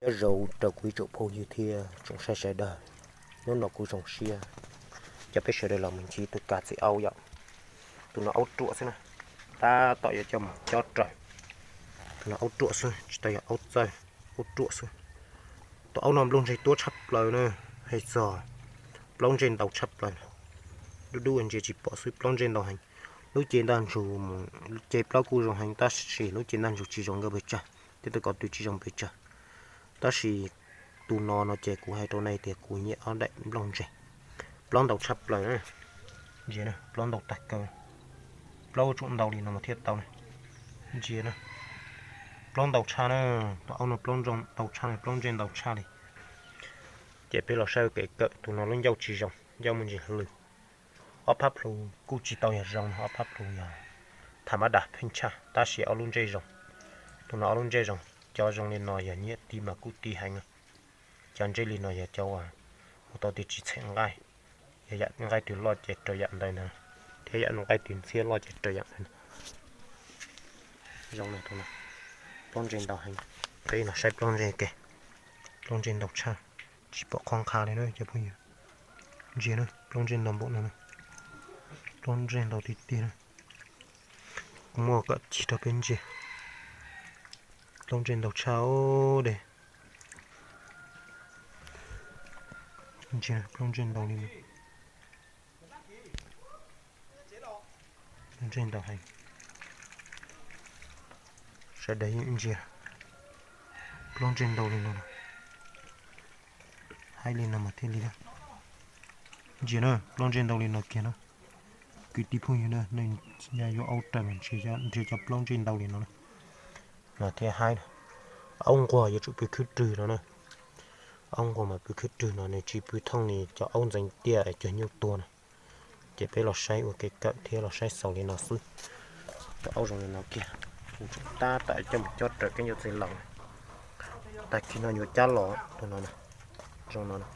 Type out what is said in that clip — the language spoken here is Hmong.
Nyob zoo rau kuv ib tsoom phooj ywg thiab tsoom saib sawv daws, hnub no kuv zoo siab coj peb sawv daws los mus ncig tus kav txiv aub yom. Tus no aub ruam xwb na, tab tom yuav coj mus cob raws. Tus no aub ruam xwb, tsis tau yog aub txawj, aub ruam xwb. Tus aub no nplooj ntseg tuab tshaj plaws na, hais txog plaub ntseg ntau tshaj plaws. Dub dub ntsia tsis pom xwb, plaub ntseg ntau heev. Lub cev ntaj ntsug mus, cev plaub kuj zoo heev tab sis lub cev ntaj ntsug tsis zoo nkauj pes tsawg, thiab tus ko tw tsis zoo pes tsawg. Tab sis tus no no ces kuv hais rau nej tias kuv nyiam ob daim nplooj ntseg. Plaub ntau tshaj plaws na, ntsia na, plaub ntau tag kawg. Plaub tsuam ntau li no mas thiaj tau na. Ntsia na, plaub ntau tshaj na, tus aub no plaub ntau tshaj, plaub ntseg ntau tshaj li. Ces peb los saib ua kev kawm, tus no lub ncauj tsis zoo, ncauj muaj ntsis hlwj. Ob phab plhu kuj tsis tau yog zoo, ob phab plhu yog tham mab das pheej tshaj, tab sis ob lub ntsej zoo. Tus no ob lub ntsej zoo, cov zoo li no yog nyiam tib mas kuj tib heev. Cov ntsej li no yog cov uas mus tau tias tsis txheem nqaij, yog yam nqaij twg loj ces raws yam ntawd ntag, thiab yam nqaij twg ntxhiab loj ces raws yam ntawd. Zoo na, plaub ntseg ntau heev. Peb los saib plaub ntseg ke, plaub ntseg ntau tshaj, tsis pom qhov nqha li na cov phooj ywg. Ntsia na, plaub ntseg ntau npaum no na, plaub ntseg ntau tiag tiag na. Kuv muab kom cig rau peb ntsia. Plaub ntseg ntau tshaj os de. Ntsia plaub ntseg ntau li no. Plaub ntseg ntau heev. Sawv daws yeej ntsia, plaub ntseg ntau li no. Haib li no mas thiaj li. Ntsia na, plaub ntseg ntau li no kiag na. Kwv tij phooj ywg na, nej yuav aub raws mas nrhiav cov plaub ntseg ntau li no na, mas thiaj haib. Aub nquag yuav tsum pw khwb rwg no na. Aub nquag mas pw khwb rwg no, nws tsis pw thooj li cov aub ntxeev tiaj cog nyuj tuag na. Ces peb los saib ua kev kawm thiab los saib xaus li no xwb. Cov aub zoo li no kiag, kuv tseem tab tom coj mus cob raws keeb yuav txiv laus. Tag kis no yuav cab los tus no, zoo no.